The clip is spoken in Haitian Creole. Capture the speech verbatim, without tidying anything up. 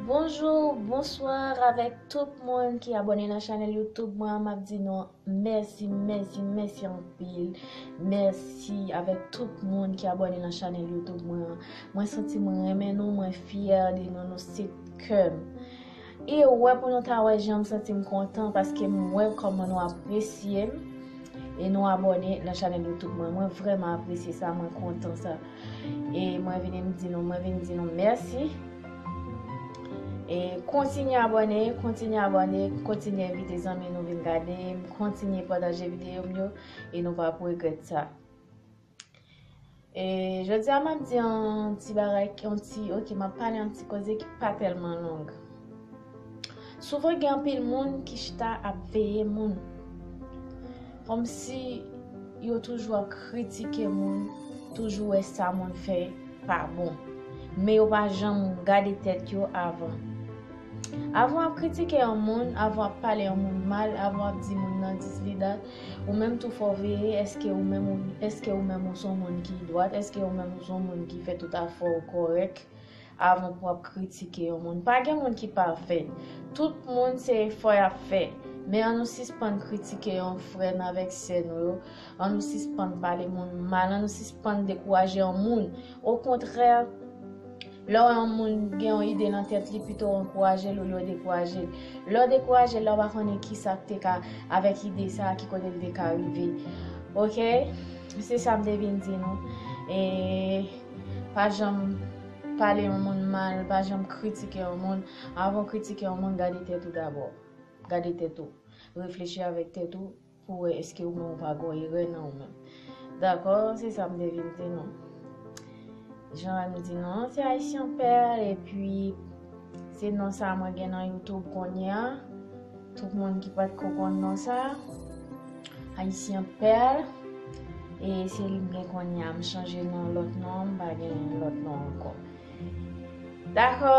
Bonjou, bonswa avèk tout moun ki abòne nan chanèl YouTube mwen an. M ap di nou mèsi, mèsi, mèsi anpil. Mèsi avèk tout moun ki abòne nan chanèl YouTube mwen an. Mwen santi mwen renmen nou, mwen fyè de nou, nou se kè m. E wè pou nou ta wè jan m santi m kontan paske m wè kòman nou apresye m e nou abòne nan chanèl YouTube mwen. Mwen vrèman apresye sa, mwen kontan sa. E mwen vini m di nou, mwen vin di nou mèsi. E kontinye abòne, kontinye abòne, kontinye envite zanmi nou vin gade m, kontinye pataje videyo m yo e nou p ap regrèt sa. E jodi a m ap di yon ti bagay, yon ti, ok, m ap pale yon ti koze ki pa tèlman long. Souvan gen anpil moun ki chita ap veye moun. Kòmsi yo toujou ap kritike moun, toujou wè sa moun fè pa bon. Men yo pa janm gade tèt yo avan. Avan w ap kritike yon moun, avan w ap pale yon moun mal, avan w ap di moun nan dis li dat, ou menm tou fò w veye èske ou menm ou, èske ou menm ou se yon moun ki dwat, èske ou menm ou se yon moun ki fè tout afè w kòrèk. Avan pou w ap kritike yon moun. Pa gen moun ki pafè. Tout moun se efò y ap fè. Men ann nou sispann kritike yon frè n avèk sè nou yo. Ann nou sispann pale moun mal. Ann nou sispann dekouraje yon moun. Okontrè, lè w wè yon moun gen yon ide nan tèt li, pito w ankouraje l olye w dekouraje l. Lè w dekouraje l la, w pa konnen kisa k te ka, avèk ide sa a, ki kote l te ka rive. Ok? Se sa m te vin di nou. E pa janm pale yon moun mal, pa janm kritike yon moun. Avan w kritike yon moun, gade tèt ou dabò. Gade tèt ou. Reflechi avèk tèt ou pou wè èske ou menm ou pa gen erè nan ou menm. Dakò, se sa m te vin di nou. Jan m di nou, se Ayisyen Pèl, epi se non sa mwen gen nan YouTube kounye a. Tout moun ki pa t ko konn non sa, Ayisyen Pèl. E se li m gen kounye a, m chanje non, lòt non, m pa gen lòt non ankò. Dakò,